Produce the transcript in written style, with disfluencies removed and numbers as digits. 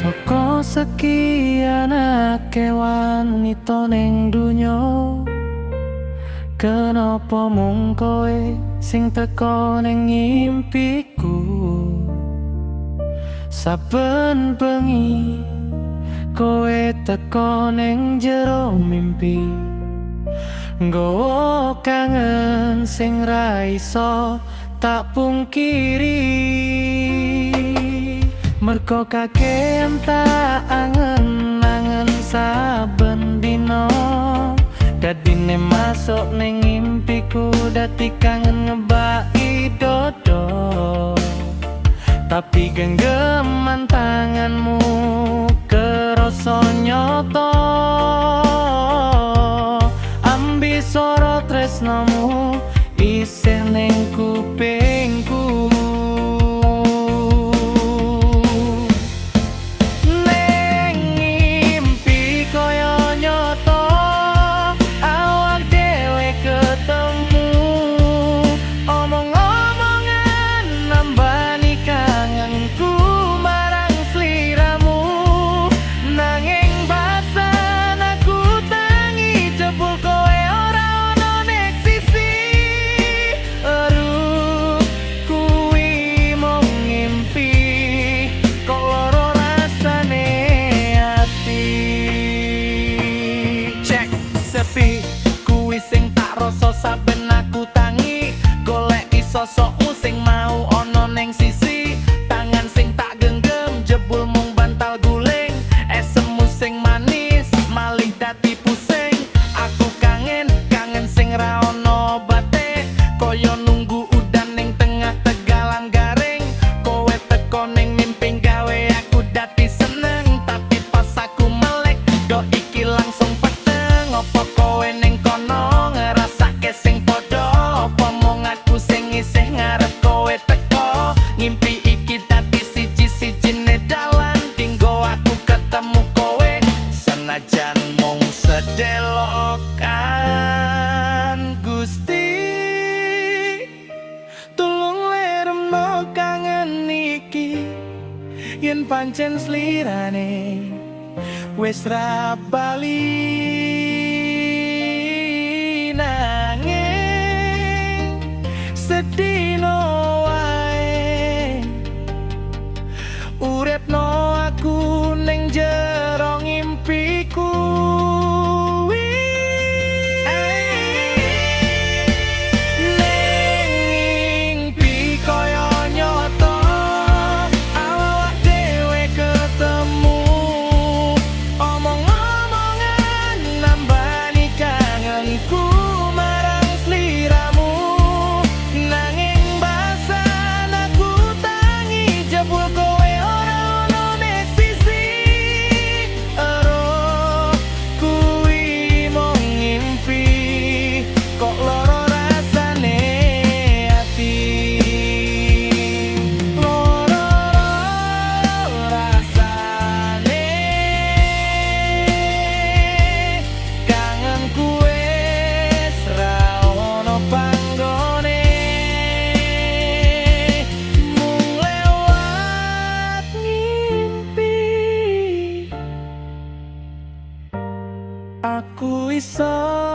Saka sekian akeh wanita ning donya, kenapa mung kowe sing teko ning ngimpiku? Saben bengi kowe teko ning jero mimpi, nggawa kangen sing ra iso tak pungkiri. Mergo kakean tak angen-angen saben dino, dadine masuk ning ngimpiku, dadi kangen ngebaki dodo. Tapi genggaman tanganmu kerasa nyoto, ambi soro tresnomu isih ning kupingku. Ning ngimpi kaya nyoto, awak dhewe ketemu, omong-omongan nambani kangenku marang sliramu. Nanging basan aku tangi, jebul kowe ora ono nek sisi. Eru kuwi mung ngimpi, kok lara rasane ati. Cek sepi kuwi sing tak rasa saben aku tangi, goleki sosokmu sing mau ana ning sisi. Tangan sing tak genggam jebul mung bantal guling, esemu sing manis malih dadi pusing. Aku kangen kangen sing ra ono obate, kaya nunggu udan ning tengah tegalan garing. Kowe teko ning mimpi gawe aku dadi seneng, tapi pas aku melek do iki langsung peteng. Opo kowe ning kono ngerasake sing padha? Opo mung aku sing isih ngarep kowe teko? Ngimpi iki dadi siji-sijine dalan dinggo aku ketemu kowe, senajan mung sedelokan. Gusti, tulung leremno kangen iki, yen pancen slirane wis ra bali. Nanging sedino wae uripno aku ning jero ngimpiku. Ning ngimpi kaya nyoto, awak dhewe ketemu, omong-omongan nambani kangenku marang sliramu. Nanging basan aku tangi, jebul kowe ora ono nek sisi. Ero kuwi mung ngimpi, kok lara rasane ati. Lara rasane kangenku wis ra ono panggone, mung lewat ngimpi aku iso.